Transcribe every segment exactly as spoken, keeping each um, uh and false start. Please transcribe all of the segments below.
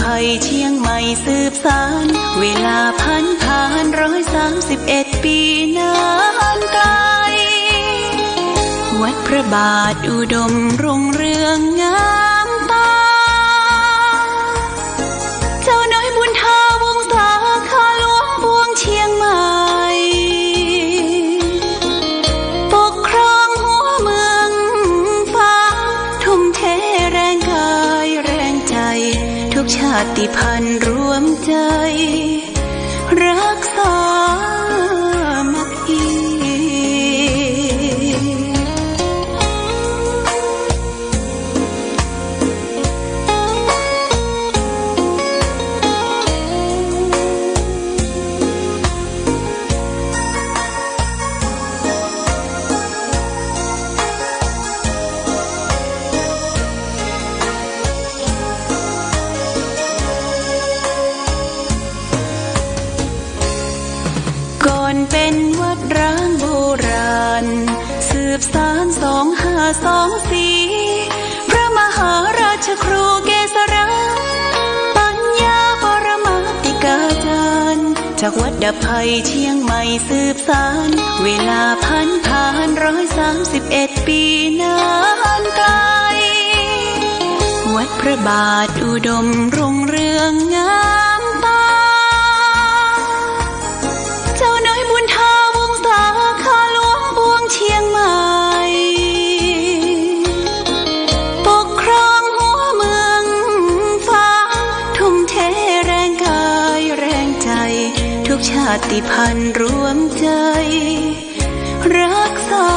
ภัยเชียงใหม่สืบสาน เวลาผ่านผ่านร้อยสามสิบเอ็ดปีนานไกล วัดพระบาทอุดมรุ่งเรืองงามตา เจ้าน้อยบุญทาวงศา ข้าหลวงปวงเชียงใหม่ ปกครองหัวเมืองฟ้า ทุ่มเทแรงกายแรงใจ ทุกชาติพันธุ์รวมใจ รักสามัคคี ก่อนเป็นวัดร้างโบราณ สืบสานสองห้าสองสี่ พระมหาราชครูเกษรา ปัญญาปรมาติกาจารย์ จากวัดดับภัยเชียงใหม่สืบสาน เวลาผ่านผ่านร้อยสามสิบเอ็ดปีนานไกล วัดพระบาทอุดมรุ่งเรืองงามตา เจ้าน้อยบุญทาวงศา ข้าหลวงปวงเชียงใหม่ ปกครองหัวเมืองฟ้า ทุ่มเทแรงกายแรงใจ ทุกชาติพันธุ์รวมใจ รักสา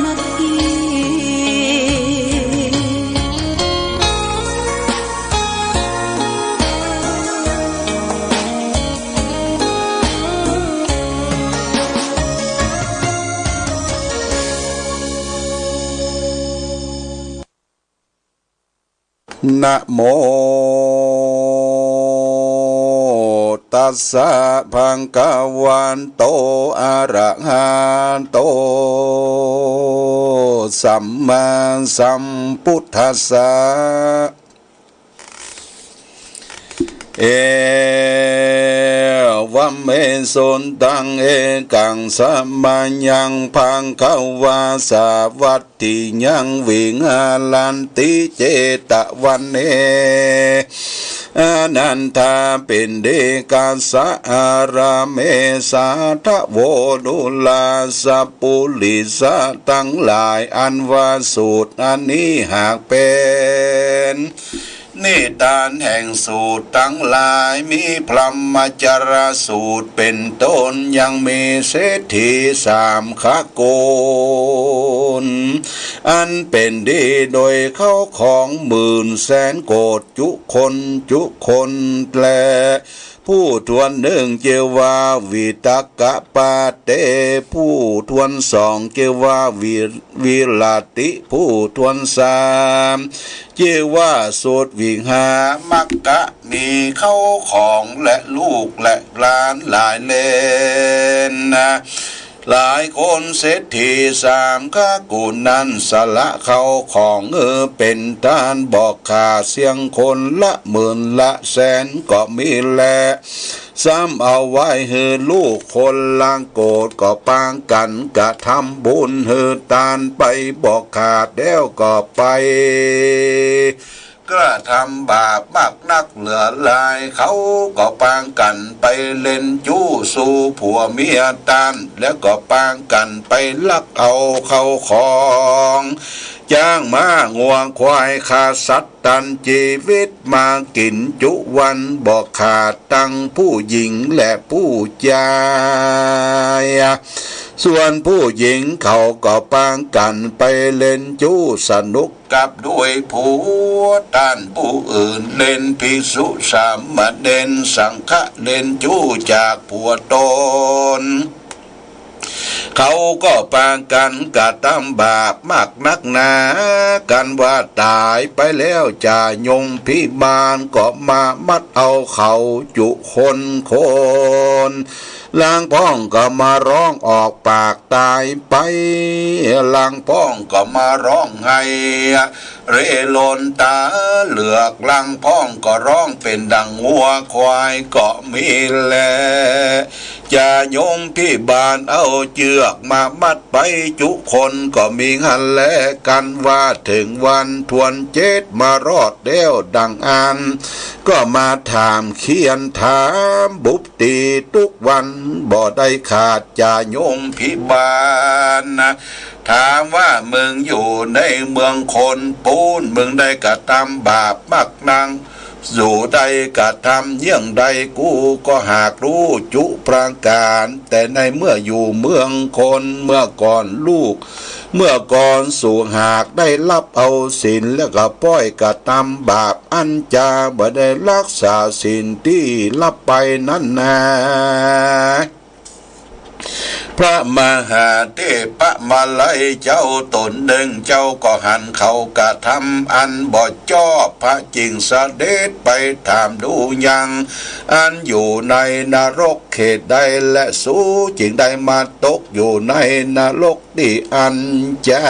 มัคคี นะโม ตัสสะ ภะคะวะโต อะระหะโต สัมมาสัมพุทธัสสะ เอวะเม สุตตัง เอกัง สะมะยัง ภะคะวา สะวัต ถิยัง วิหารันติ เจตะวะเน อะนันทะปิณฑิกะสะ อะระเม สาทะโว ดูราสะปุริสะตังหลาย อันว่าสูตรอันนี้หากเป๋น นิทานแห่งสูตรตังหลาย มีพรหมจรรย์สูตรเป๋นต้น ยังมีเศรษฐีสามคกุล อันเป๋นดีโดยเข้าของหมื่นแสนโกฏ จุคนจุคนแล ผู้ทวนนึ่งจื้อว่าวิตกะปะเต ผู้ทวนสองจื้อว่าวิ วิลาติ ผู้ทวนสาม จื้อว่าสุทวิหามักกะ มีเข้าของและลูกและหลานหลายเล่นนา หลายคน เศรษฐีสามคกุลนั้นสละเข้าของหื้อเป๋นตานบ่ขาดเสี้ยง คนละหมื่นละแสนก็มีแล ซ้ำเอาไว้หื้อลูกคนละโกฏ ก็ปางกั๋นกระทำบุญหื้อตานไปบ่ขาด แล้วก็ไปกระทำบาปมากนักเหลือหลาย เขาก็ปางกั๋นไปเล่นจู้สู่ผัวเมียตาน แล้วก็ปางกั๋นไปลักเอาเข้าของ จ๊างม้างัวควาย ฆ่าสัตว์ตันจีวิตมากิ๋นจุวันบ่ขาด ตังผู้หญิงและผู้จาย ส่วนผู้หญิงเขาก็ปางกั๋นไปเล่นจู้สนุกกับด้วยผัวตานผู้อื่น เล่นภิกษุสามเณรสังฆะ เล่นจู้จากผัวตน เขาก็ปางกั๋นกระทำบาปมากนักหนา กั๋นว่าต๋ายไปแล้วจะยมพิบาลก็มามัดเอาเขาจุคนคน ลางพ่องก็มาร้องออกปากต๋ายไป ลางพ่องก็มาร้องไห้ เร่ร่อนต๋าเหลือก ลางพ่องก็ฮ้องเป๋นดังงัวควายก็มีแล จ่าโยมพิบาลเอาเจื้อกมามัดไปจุคนก็มีหั้นแล กันว่าเถิงวันทวนเจ็ดมารอดแล้วดังอั้น ก็มาถามเคียนถามบุบตี๋กู้วันบ่ได้ขาด จ่าโยมพิบาลนะ ถามว่ามึงอยู่ในเมืองโขนปู๊น มึงได้กระตำบาปมากนัก สูได้กระตำเยี่ยงใด กูก็หากฮู้จุประก๋าน แต่ในเมื่ออยู่เมืองโขน เมื่อก่อนลูก เมื่อก่อนสูหากได้ฮับเอาศีล แล้วก็ป้อยกระตำบาปอันจาบ่ได้ฮักษาศีลตี้ฮับไปนั้นนา พระมหาเถปะมาลัยเจ้าต๋นนึ่ง เจ้าก็หันเขากระตำอันบ่จอบ พระจึงเสด็จไปถามดูยัง อันอยู่ในนรกเขตใด และสูจึงได้มาตกอยู่ในนรกตี้อันจา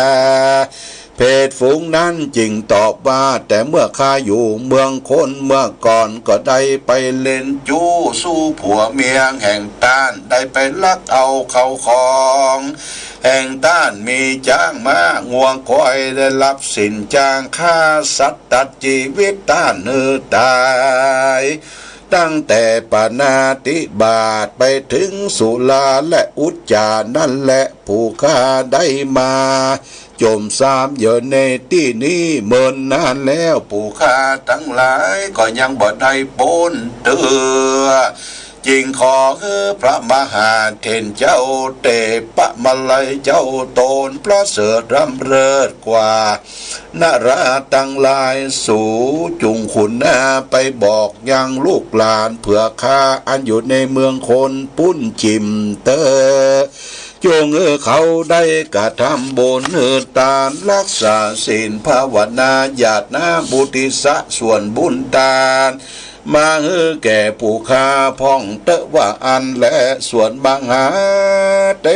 เปรตฝูงนั้นจึงตอบว่า แต่เมื่อข้าอยู่เมืองโขน เมื่อก่อนก็ได้ไปเล่นจู๊สู่ผัวเมียแห่งต้าน ได้ไปลักเอาเข้าของแห่งต้าน มีจ๊างม้างัวควาย ได้ฮับศีลจ๊าง ฆ่าสัตว์ตัดจีวิตต้านหื้อต๋าย ตั้งแต่ปาณาติบาตไปเถิงสุราและอุจจานั้นแล ผู้ข้าได้มาจมซามอยู่ในตี้นี้เมินนานแล้ว ผู้ข้าตังหลายก็ยังบ่ได้ป๊นเตื้อ จึงขอหื้อพระมหาเถรเจ้าเถปะมาลัยเจ้าต๋นประเสริฐล้ำเลิศกว่า นราตังหลาย สูจุ่งขุนนาไปบอกยังลูกหลานเผื่อข้าอันอยู่ในเมืองโขนปู๊นจิ่มเต๊อะ จุ่งหื้อเขาได้กระตำบุญหื้อตาน ฮักษาศีลภาวนา หยาดน้ำอุทิศส่วนบุญตาน มาหื้อแก่ผู้ข้าพ่องเต๊อะว่าอั้นแล ส่วนมหาเถ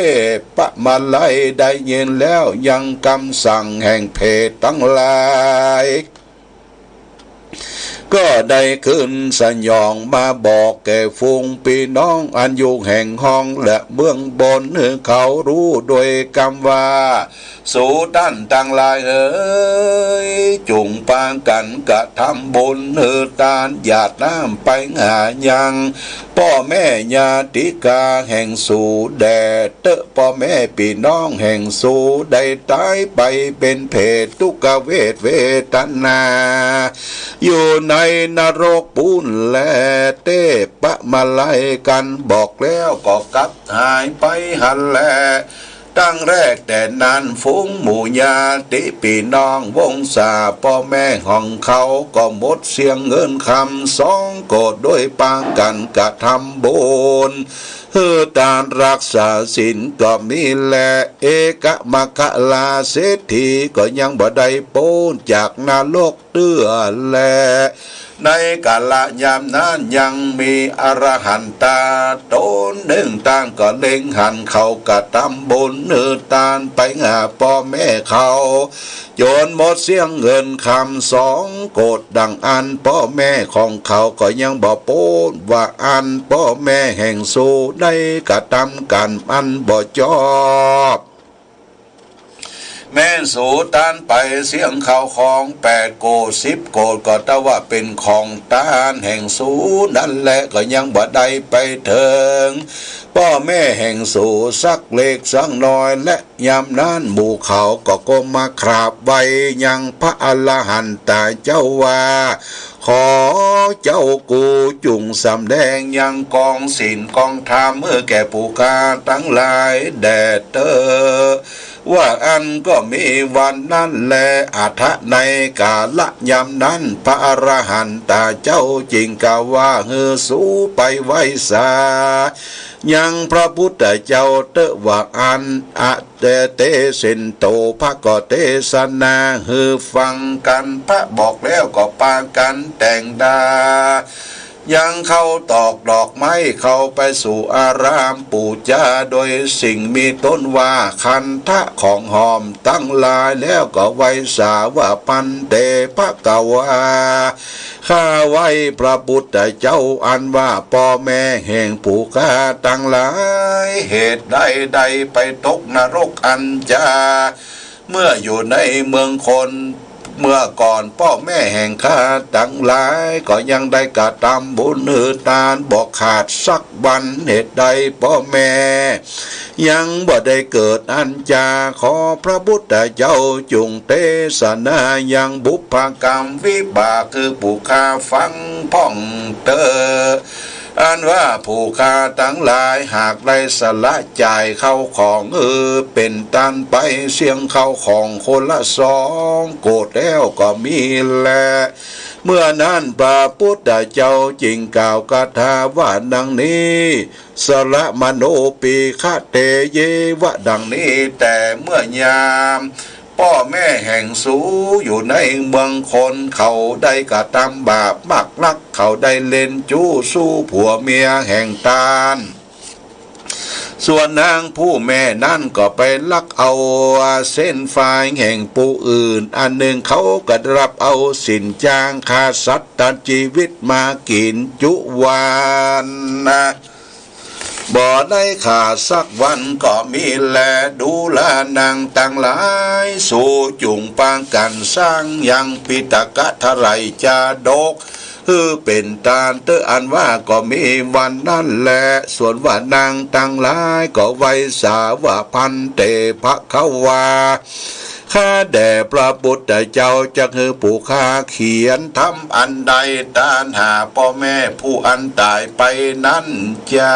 ปะมาลัยได้ยินแล้วยังกำสั่งแห่งเปรตตังหลาย ก็ได้ขึ้นสยองมาบอกแก่ฝูงปี้น้องอันอยู่แห่งห้องและเมืองบนหื้อเขาฮู้โดยกำว่า สูต้านตังหลายเอ๋ย จุ่งปากั๋นกระตำบุญหื้อตาน หยาดน้ำไปหายังป้อแม่ญาติกาแห่งสูแด่เต๊อะ ป้อแม่ปี้น้องแห่งสูได้ต๋ายไปเป๋นเปรตทุกขเวทเวทนา อยู่ในนรกปู๊นแล เถปะมาลัยกั๋นบอกแล้วก็กลับหายไปหั้นแล ตั้งแรกแต่นั้นฝูงหมู่ญาติปี้น้องวงศาป้อแม่ของเขาก็หมดเสี้ยงเงินคำสองโกฏ โดยปากั๋นกระตำบุญหื้อตานฮักษาศีลก็มีแล เอกมัคคลาเศรษฐีก็ยังบ่ได้ป๊นจากนรก เตื้อแล ในกาละยามนั้นยังมีอรหันตาต๋นนึ่ง ต่างก็เล็งหันเขากระตำบุญหื้อตานไปหาป้อแม่เขา จ๋นหมดเสี้ยงเงินคำสองโกฏ ดังอั้นป้อแม่ของเขาก็ยังบ่ป๊นว่าอั้นป้อแม่แห่งสูได้กระตำก๋รรมอันบ่จอบ แม้นสูต้านไปเสี้ยงข้าวของแปดโกฏสิบโกฏ ก็ตะว่าเป๋นของต้านแห่งสูนั้นแล ก็ยังบ่ได้ไปเถิงป้อแม่แห่งสูสักเล็กสักน้อย และยามนั้นหมู่เขาก็ก้มมากราบไหว้ยังพระอรหันตาเจ้าว่า ขอเจ้ากู๋จุ่งสำแดงยังกองศีลกองธรรมหื้อแก่ผู้ข้าตังหลายแด่เต๊อะ ว่าอั้นก็มีวันนั้นแล อัฏฐะในกาละยามนั้น พระอรหันตาเจ้าจึงกล่าวว่า หื้อสูไปไหว้สายังพระพุทธเจ้าเต๊อะว่าอั้น อะ เต เตเสนโต พระก็เตสนาหื้อฟังกั๋น พระบอกแล้วก็ปากั๋นแต่งดา ยังเข้าตอกดอกไม้เข้าไปสู่อารามปู๋จาโดยสิ่งมีต้นว่าคันธะของหอมตังหลาย แล้วก็ไหว้สาว่า ภันเต ภะคะวา ข้าไหว้พระปุทธเจ้าอันว่าป้อแม่แห่งผู้ข้าตังหลาย เหตุใดได้ไปตกนรกอันจา เมื่ออยู่ในเมืองคน เมื่อก่อนป้อแม่แห่งข้าตังหลายก็ยังได้กระตำบุญหื้อตานบ่ขาดสักวัน เหตุใดป้อแม่ยังบ่ได้เกิดอันจา ขอพระปุทธเจ้าจุ่งเตสนายังบุพกรรมวิบากหื้อผู้ข้าฟังพ่องเต๊อะ อันว่าผู้ข้าตังหลายหากได้สละจ่ายเข้าของหื้อเป๋นตานไปเสี้ยงเข้าของคนละสองโกดแล้วก็มีแล เมื่อนั้นพระปุทธเจ้าจึงกล่าวคาถาว่าดังนี้ สระมโน ปีฆะเต เยวะ ดังนี้ แต่เมื่อยามป้อแม่แห่งสูอยู่ในเมืองคน เขาได้กระตำบาปมากนัก เขาได้เล่นจู้สู้ผัวเมียแห่งตาน ส่วนนางผู้แม่นั้นก็ไปลักเอาเส้นฝ้ายแห่งผู้อื่น อันหนึ่งเขาก็ได้รับเอาสินจ้างฆ่าสัตว์ตัดจีวิตมากิ๋นจุวันนะ บ่ได้ขาดสักวันก็มีแล ดูราหน้าตังหลาย สูจุ่งปากั๋นสร้างยังปิฎกะไตรปิฎกหื้อเป๋นตานเต๊อะ อันว่าก็มีวันนั้นแล ส่วนว่าหน้าตังหลายก็ไหว้สาว่า ภันเต ภะคะวา ข้าแด่พระปุทธเจ้าจักหื้อผู้ข้าเขียนธรรมอันใดตานหาป้อแม่ผู้อันต๋ายไปนั้นจา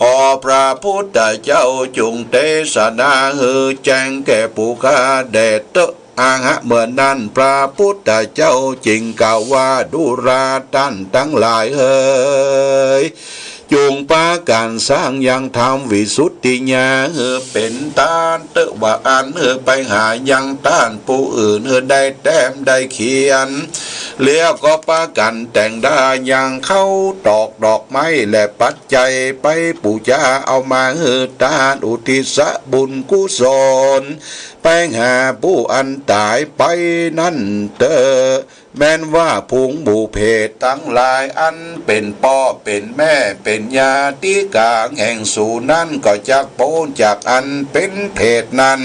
ขอพระปุทธเจ้าจุ่งเตสนาหื้อแจ้งแก่ผู้ข้าแด่เต๊อะ อะหะ เมื่อนั้นพระปุทธเจ้าจึงกล่าวว่า ดูราต้านตังหลายเหย จุ่งปากั๋นสร้างยังธรรมวิสุทธิญาณหื้อเป๋นตานเต๊อะ ว่าอั้น หื้อไปหายังต้านผู้อื่นหื้อได้แต้มได้เขียน แล้วก็ปากั๋นแต่งด้ายังเข้าตอกดอกไม้และปัจจัยไปปู๋จาเอามาหื้อตานอุทิศบุญกุศล ไปหาผู้อันต๋ายไปนั้นเต๊อะ แม้นว่าฝูงหมู่เปรตตังหลายอันเป๋นป้อเป๋นแม่เป๋นญาติก๋างแห่งสูนั้นก็จักป๊นจากอันเป๋นเปรตนั้น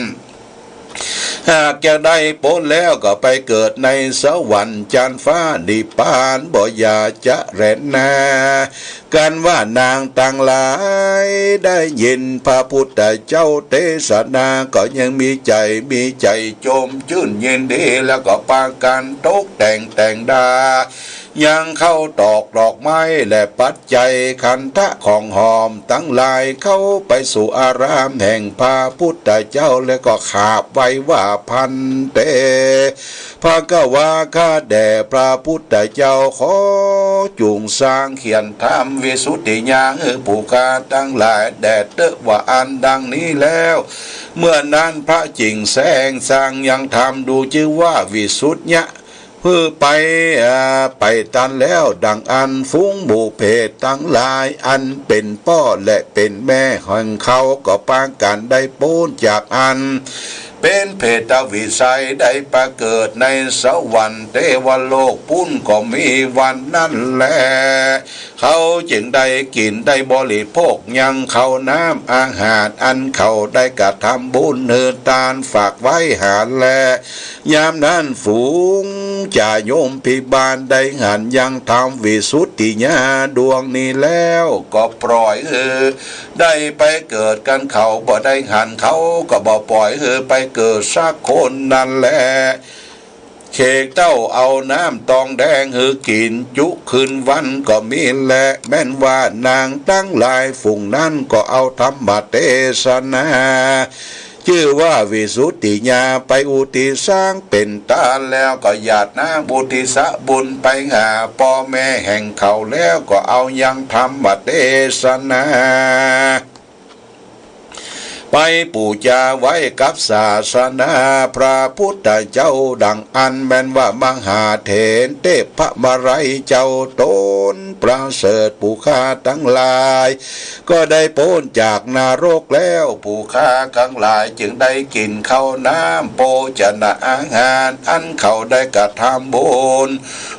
หากจะได้ป๊นแล้วก็ไปเกิดในสวรรค์จั๊นฟ้านิพพานบ่อย่าจะแลนา กันว่านางตังหลายได้ยินพระปุทธเจ้าเตสนาก็ยังมีใจ๋ มีใจ๋จมจื้นยินดี แล้วก็ปากั๋นตกแต่งแต่งด้า ยังเข้าตอกดอกไม้และปัจจัยคันธะของหอมตังหลายเข้าไปสู่อารามแห่งพระปุทธเจ้า แล้วก็ขาบไหว้ว่า ภันเต ภะคะวา ข้าแด่พระปุทธเจ้า ขอจุ่งสร้างเขียนธรรมวิสุทธิญาณหื้อผู้ข้าตังหลายแด่เต๊อะ ว่าอั้นดังนี้แล้ว เมื่อนั้นพระจึงแสดงสร้างยังธรรมดูจื้อว่าวิสุทธิญาณ หื้อไป อ่า ไปตันแล้ว ดังอั้นฝูงหมู่เปรตตังหลายอันเป๋นป้อและเป๋นแม่แห่งเขาก็ปากั๋นได้ป๊นจากอันเป๋นเปรตวิสัยได้ไปเกิดในสวรรค์เตวโลกปู๊นก็มีวันนั้นแล เขาจึงได้กิ๋นได้บริโภคยังข้าวน้ำอาหารอันเขาได้กระทำบุญหื้อตานฝากไว้หาแล ยามนั้นฝูงจาโยมพิบาลได้หันยังธรรมวิสุทธิญาณดวงนี้แล้วก็ปล่อยหื้อได้ไปเกิดกั๋น เขาบ่ได้หัน เขาก็บ่ปล่อยหื้อไปเกิดสักคนนั้นแล เขกเต้าเอาน้ำตองแดงหื้อกิ๋นจุคืนวันก็มีแล แม้นว่านางตังหลายฝูงนั้นก็เอาธรรมเตสนา จื้อว่าวิสุทธิญาณไปอุทิศสร้างเป๋นตานแล้วก็หยาดน้ำอุทิศบุญไปหาป้อแม่แห่งเขา แล้วก็เอายังธรรมเตสนา เ ไปปู๋จาไว้กับศาสนาพระพุทธเจ้าดังอั้น แม่นว่ามหาเถรเตพมาลัยเจ้าต๋นประเสริฐ ผู้ข้าตังหลาย ก็ได้ป๊นจากนรกแล้ว ผู้ข้าตังหลายจึงได้กิ๋นข้าวน้ำโภชนะอาหาร อันเขาได้กระทำบุญ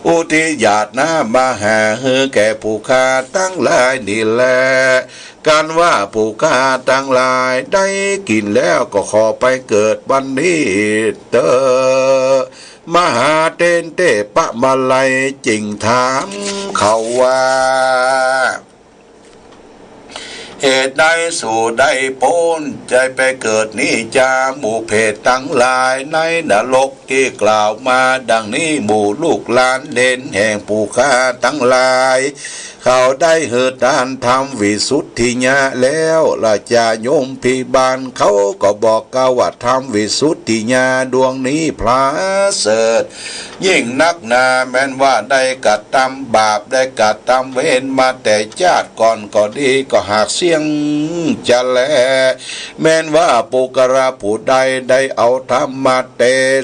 อุทิศหยาดน้ำมาหาหื้อแก่ผู้ข้าตังหลายนี้แล กันว่าผู้ข้าตังหลายได้กิ๋นแล้วก็ขอไปเกิดบัดนี้เต๊อะ มหาเถรเตพมาลัยจึงถามเขาว่า เหตุใดสูได้ป๊นจะไปเกิดนี้จา หมู่เปรตตังหลาย ในนรกตี้กล่าวมาดังนี้ หมู่ลูกหลานเหลนแห่งผู้ข้าตังหลาย เขาได้หื้อตานธรรมวิสุทธิญาณแล้ว ราชาโยมพิบาลเขาก็บอกกล่าวว่าธรรมวิสุทธิญาณดวงนี้ประเสริฐ ยิ่งนักหนา แม่นว่าได้กระทำบาป ได้กระทำเวรมาแต่จาติก่อนก็ดี ก็หากเสี้ยงจะแล แม่นว่าปุคคละผู้ใดได้เอาธรรมมาเต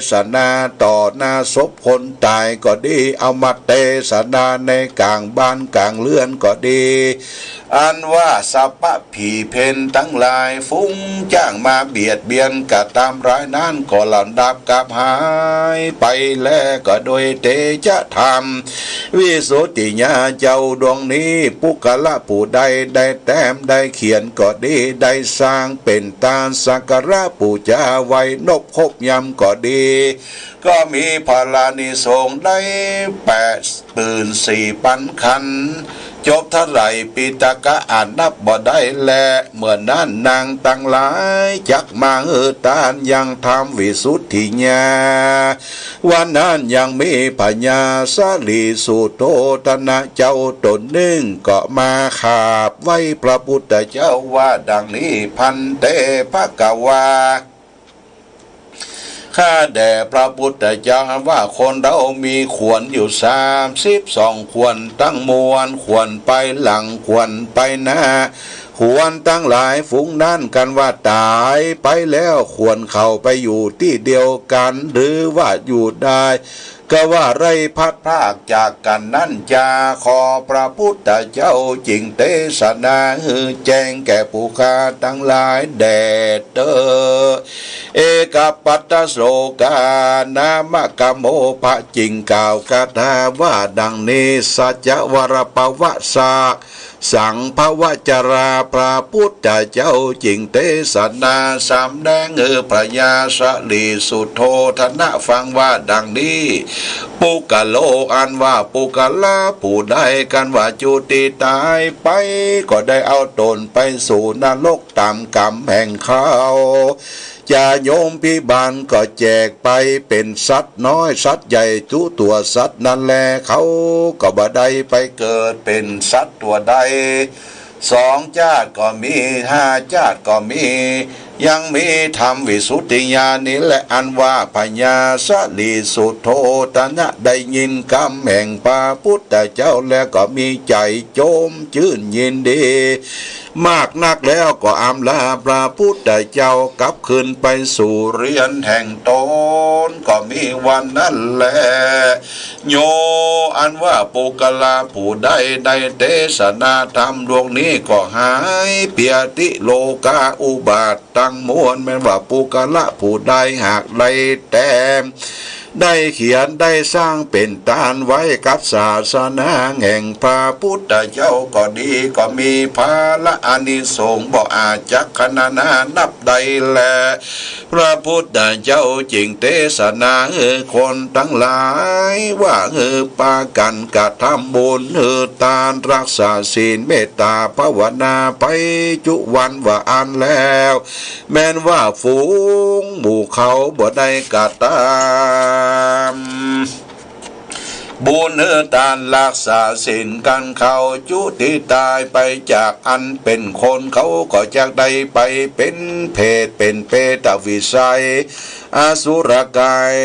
สนาต่อหน้าศพคนต๋ายก็ดี เอามาเตสนาในก๋างบ้านก๋างเฮือนก็ดี อันว่าสัพพะ ผีเปรตตังหลายฝูงจ้างมาเบียดเบียนกระทำร้ายนั้นก็สลัดกลับหายไปแล ก็โดยเตชะธรรมวิสุทธิญาณเจ้าดวงนี้ ปุคคละผู้ใดได้แต้มได้เขียนก็ดี ได้สร้างเป๋นตานสักการะปู๋จาไว้นบครบยามก็ดี ก็มีพลานิสงส์ได้แปดหมื่นสี่ปันขันธ์ จบเท่าไหร่ปิฎกะอันนับบ่ได้แล เมื่อนั้นนางตังหลายจักมาหื้อตานยังธรรมวิสุทธิญาณ วันนั้นยังมีพญาสลีสุโธทนะเจ้าต๋นนึ่งก็มากราบไหว้พระพุทธเจ้าว่าดังนี้ ภันเต ภะคะวา ข้าแต่พระพุทธเจ้า ว่าคนเฮามีขวัญอยู่สามสิบสองขวัญทั้งมวล ขวัญไปหลัง ขวัญไปหน้า ขวัญตังหลายฝูงนั้นกันว่าต๋ายไปแล้ว ขวัญเขาไปอยู่ตี้เดียวกั๋น หรือว่าอยู่ได้ ก็ว่าไร้พลัดพรากจากกั๋นนั้นจา ขอพระพุทธเจ้าจึงเตสนาหื้อแจ้งแก่ผู้ข้าตังหลายแด่เต๊อะ เอกัปปัตตโสกา นามะกะโมภะ จึงกล่าวคาถาว่าดังนี้ สัจจะวรปวะสะ สังภวจรา พระพุทธเจ้าจึงเตสนาสำแดงหื้อพญาสลีสุโธทนะฟังว่าดังนี้ ปุคคโล อันว่าปุคคละผู้ใดกันว่าจุติต๋ายไป ก็ได้เอาต๋นไปสู่นรกต๋ามกรรมแห่งเขา จะโยมพิบาลก็แจกไปเป๋นสัตว์น้อยสัตว์ใหญ่ทุกตั๋วสัตว์นั้นแล เขาก็บ่ได้ไปเกิดเป๋นสัตว์ตั๋วใด สองจาติก็มี ห้าจาติก็มี ยังมีธรรมวิสุทธิญาณนี้แล อันว่าพญาสลีสุโธทนะได้ยินกำแห่งพระพุทธเจ้าแล้วก็มีใจ๋โจมจื้นยินดี มากนักแล้วก็อำลาพระพุทธเจ้ากลับคืนไปสู่เฮือนแห่งต๋น ก็มีวันนั้นแล โย อันว่าปุคคละผู้ใดได้เตสนาธรรมดวงนี้ก็หายเปียติโลกาอุบาทตังมวล แม่นว่าปุคคละผู้ใดหากได้แต้ม ได้เขียน ได้สร้างเป๋นตานไว้กับศาสนาแห่งพระพุทธเจ้าก็ดี ก็มีผละอานิสงส์บ่อาจจักขรรณนานับได้แล พระพุทธเจ้าจึงเตสนาหื้อคนตังหลายว่าหื้อปากั๋นกระทำบุญ หื้อตาน รักษาศีล เมตต๋าภาวนาไปจุวันว่าอั้นแล้ว แม่นว่าฝูงหมู่เขาบ่ได้กระทำบุญหื้อตานรักษาศีลกั๋น เขาจุติต๋ายไปจากอันเป๋นคน เขาก็จักได้ไปเป๋นเปรต เป๋นเปรตวิสัย อสุรกาย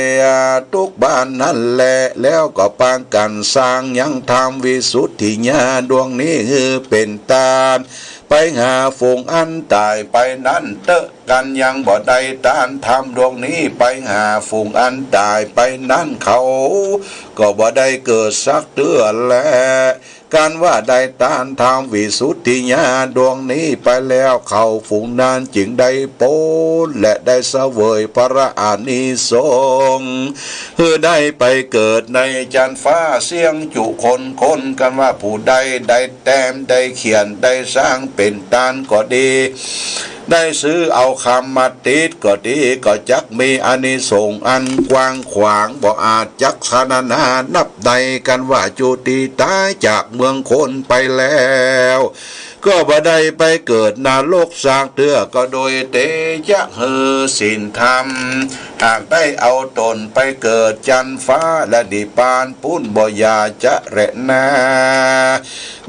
ทุกบ้านนั้นแล แล้วก็ปากั๋นสร้างยังธรรมวิสุทธิญาณดวงนี้หื้อเป๋นตาน ไปหาฝูงอันต๋ายไปนั้นเต๊อะ กันยังบ่ได้ตานธรรมดวงนี้ ไปหาฝูงอันต๋ายไปนั้น เขาก็บ่ได้เกิดสักเตื้อแล กันว่าได้ตานธรรมวิสุทธิญาณดวงนี้ไปแล้ว เขาฝูงนั้นจึงได้ป๊นและได้เสวยพระอานิสงส์ หื้อได้ไปเกิดในจั๊นฟ้าเสี้ยงจุคนคน กันว่าผู้ใดได้แต้มได้เขียนได้สร้างเป๋นตานก็ดี ได้ซื้อเอาคำมาติดก็ดี ก็จักมีอานิสงส์อันกว้างขวาง บ่อาจจักสรรหานับได้ กันว่าจุติต๋ายจากเมืองคนไปแล้ว ก็บ่ได้ไปเกิดนรกสักเตื้อ ก็โดยเตจะหื้อศีลธรรม หากได้เอาต๋นไปเกิดจั๊นฟ้าและนิพพานปู๊นบ่อย่าจะแลนา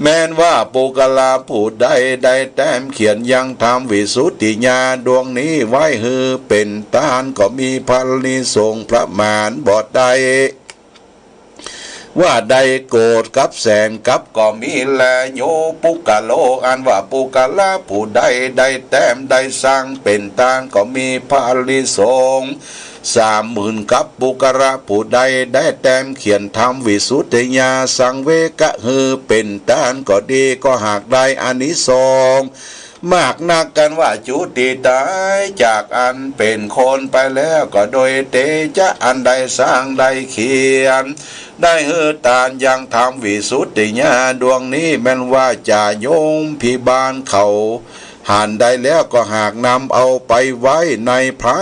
แม้นว่าปุคคละผู้ใดได้แต้มเขียนยังธรรมวิสุทธิญาณดวงนี้ไว้หื้อเป๋นตาน ก็มีพระอานิสงส์ประมาณบ่ได้ ว่าได้โกฏกับแสนกับก็มีแล โยปุคคโล อันว่าปุคคละผู้ใดได้แต้มได้สร้างเป๋นตาน ก็มีพระอานิสงส์สามหมื่นกับ ปุคคละผู้ใดได้แต้มเขียนธรรมวิสุทธิญาณสังเวคหื้อเป๋นตานก็ดี ก็หากได้อานิสงส์ มากนัก กันว่าจุติต๋ายจากอันเป๋นคนไปแล้ว ก็โดยเตจะอันได้สร้างได้เขียน ได้หื้อตานยังธรรมวิสุทธิญาณดวงนี้ แม้นว่าจ่าโยมพิบาลเขาหันได้แล้ว ก็หากนำเอาไปไว้ในปรา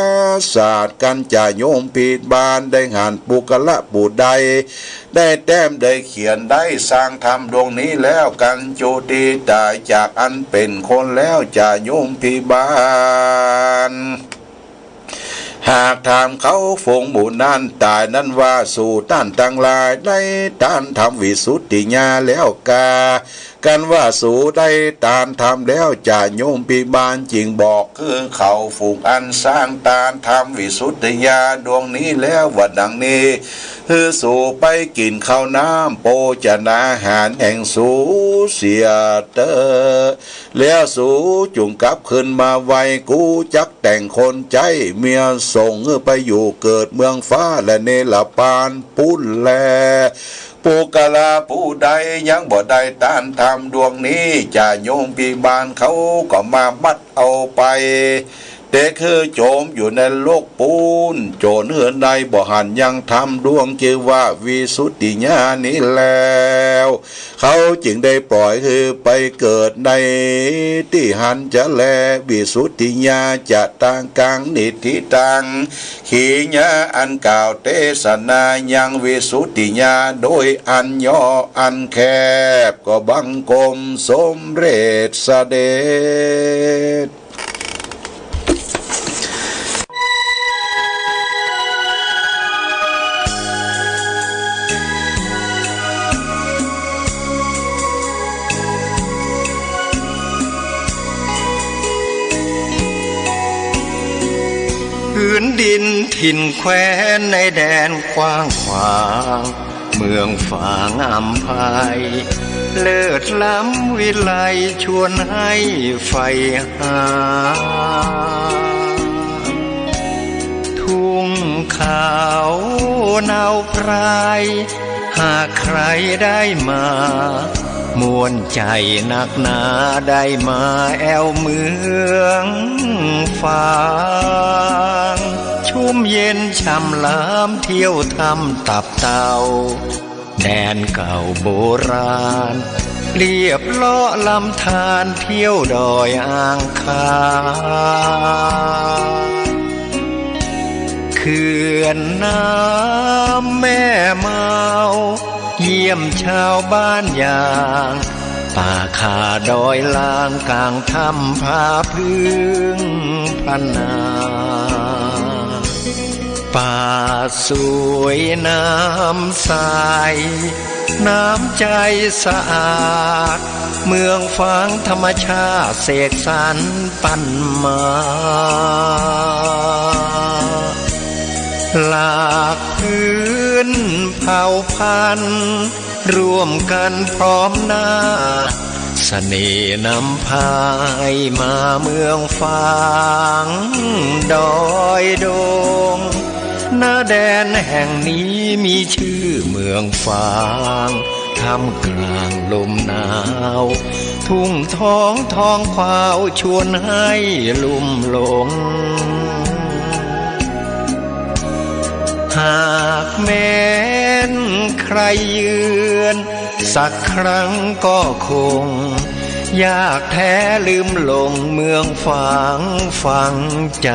สาท กันจ่าโยมพิบาลได้หันปุคคละผู้ใด ได้แต้มได้เขียนได้สร้างธรรมดวงนี้แล้ว กันจุติต๋ายจากอันเป๋นคนแล้ว จ่าโยมพิบาล หากถามเขาฝูงหมู่นั้นต๋ายนั้นว่า สูต้านตังหลายได้ตานธรรมวิสุทธิญาณแล้วกา กันว่าสูได้ตานธรรมแล้ว จ่าโยมพิบาลจึงบอกคือเขาฝูงอันสร้างตานธรรมวิสุทธิญาณดวงนี้แล้วว่าดังนี้ หื้อสูไปกิ๋นข้าวน้ำโภชนาหารแห่งสูเสียเต๊อะ แล้วสูจุ่งกลับคืนมาไว กูจักแต่งคนใจ๊เมียส่งหื้อไปอยู่เกิดเมืองฟ้าและเนรพานปู๊นแล ปุคคละผู้ใดยังบ่ได้ตานธรรมดวงนี้ จ่าโยมพิบาลเขาก็มามัดเอาไป เตะคือโจมอยู่ในนรกปู๊น โจรหื้อได้บ่หันยังธรรมดวงจื้อว่าวิสุทธิญาณนี้แล้ว เขาจึงได้ปล่อยหื้อไปเกิดในตี้หั้นจะแล วิสุทธิญาณจะตังกังนิฏฐิตัง ขีณาอันกล่าวเตสนายังวิสุทธิญาณโดยอันย่ออันแคบ ก็บังคมสมเร็จเสด็จ ผืนดินถิ่นแคว้นในแดนกว้างขวาง เมืองฝางอำไพ เลิศล้ำวิไลชวนให้ใฝ่หา ทุ่งขาวเนาไพร หากใครได้มา ม่วนใจ๋นักหนาได้มาแอ่วเมืองฝาง ชุ่มเย็นช่ำหลามเที่ยวถ้ำตับเต่า แดนเก่าโบราณ เลียบเลาะลำธารเที่ยวดอยอ่างขาง เขื่อนน้ำแม่เมา เยี่ยมชาวบ้านยาง ป่าคาดอยลางกลางถ้ำผาพึ่งพนา ป่าสวยน้ำใส น้ำใจ๋สะอาด เมืองฝางธรรมชาติเสกสรรปันมา หลากพื้นเผ่าพันธุ์ ร่วมกันพร้อมหน้า เสน่ห์นำพาให้มาเมืองฝางดอยดง ณ แดนแห่งนี้มีชื่อเมืองฝาง ท่ามกลางลมหนาว ทุ่งทองท้องขาวชวนให้ลุ่มหลง หากแม้นใครเยือน สักครั้งก็คง ยากแท้ลืมหลงเมืองฝางฝังใจ